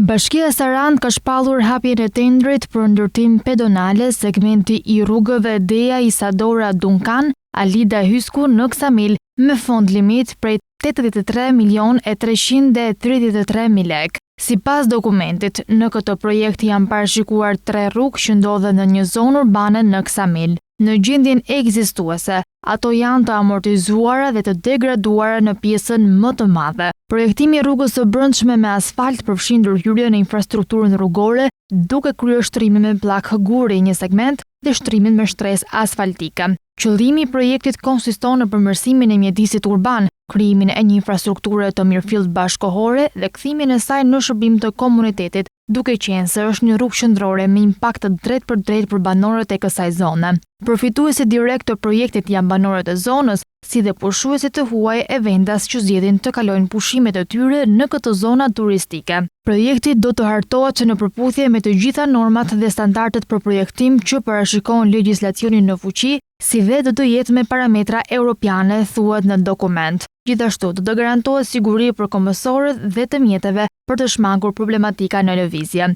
Bashkia Sarandë ka shpallur hapjen e tendrit për ndërtim pedonale segmenti i rrugëve Deja Isadora Duncan, Alida Hysku në Ksamil me fond limit prej 83 milionë e 333 mijë lekë. Sipas dokumentit, në këtë projekt janë parashikuar tre rrugë që ndodhen në një zonë urbane në Ksamil. Në gjendjen ekzistuese, ato janë të amortizuara dhe të degraduara në pjesën më të madhe. Projektimi i rrugës së brendshme me asfalt përfshin ndërhyrje në infrastrukturën rrugore, duke kryer shtrimin me pllakë guri një segment dhe shtrimin me shtresë asfaltike. Qëllimi i projektit konsiston në përmirësimin e mjedisit urban, krijimin e një infrastrukture të mirëfilltë bashkëkohore dhe kthimin e saj në shërbim të komunitetit, duke qenë se është një rrugë qendrore me impakt të drejtpërdrejtë për banorët e kësaj zone. Përfituesit direkt të projektit janë banorët e zonës, si dhe pushuesit e huaj e vendas që zgjedhin të kalojnë pushimet e tyre në këto zona turistike. Projekti do të hartohet në përputhje me të gjitha normat dhe standardet për projektim që parashikon legjislacioni në fuqi, si dhe do të jetë me parametra europiane, thuhet në dokument. Gjithashtu, do të garantohet siguri për këmbësorët dhe të mjeteve për të shmangur problematika në lëvizje.